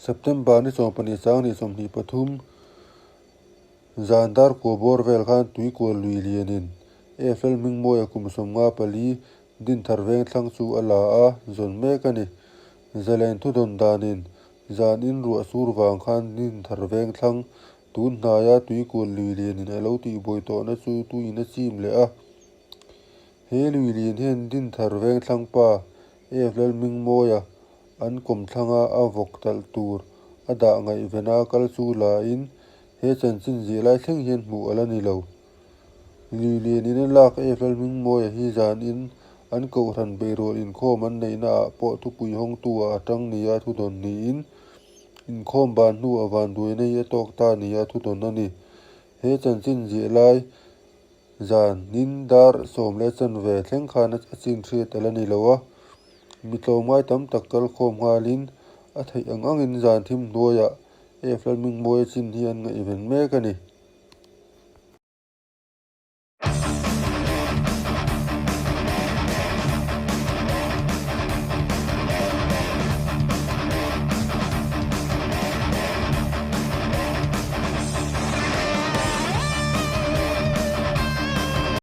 September ni 12 2023 zan dar kua bawr vel khan Tuikual lui lianin AFL Hmingmawia kum 54 Dinthar Vengthlang chu a la a, zawn mek a ni. Zalen thudawn danin zan in ruah sur vang khan Dinthar Vengthlang tun hnaia Tuikual lui lianin a lo tihbuai tawhna chu tuiin a chim leh a. He lui lian hian Dinthar Vengthlang pa AFL Hmingmawia an kawmthlanga a vawk talh tur a dah ngaihvena kal chu la in he chanchin ziah lai thleng hian hmuh a la ni lo. Lui lian in a lak AFL Hmingmawia hi zan in an kohhran beirual inkhawm an neihna ah pawh thupui hawngtu ah a tang nia thudawn niin inkhawm ban hnu a vanduaina hi a tawk ta nia thudawn a ni. He chanchin ziah lai Zan nin dar 10:15 thleng khan a chin hriat a la ni lo a, mi tlawmngai tam tak kal khawm nghalin a theih ang angin zan thim hnuaiah Eflalmingmawia chin hi an ngaihven mek a ni.